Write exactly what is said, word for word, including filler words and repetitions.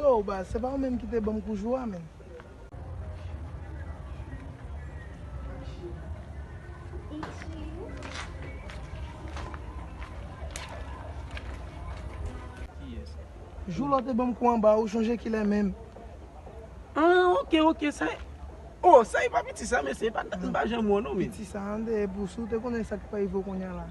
Yo, baz, se pa ou menm ki te ban m kou jou a, menm. Jou lò te ban m kou anba, ou chonje kilè menm? Ah, ok, ok, sa. Oh, sa e pa piti sa, mesye, e pa dat m pa janm wè w non, men. Piti sa, ande, pou si w te konnen sa k pa rive w kounye a la.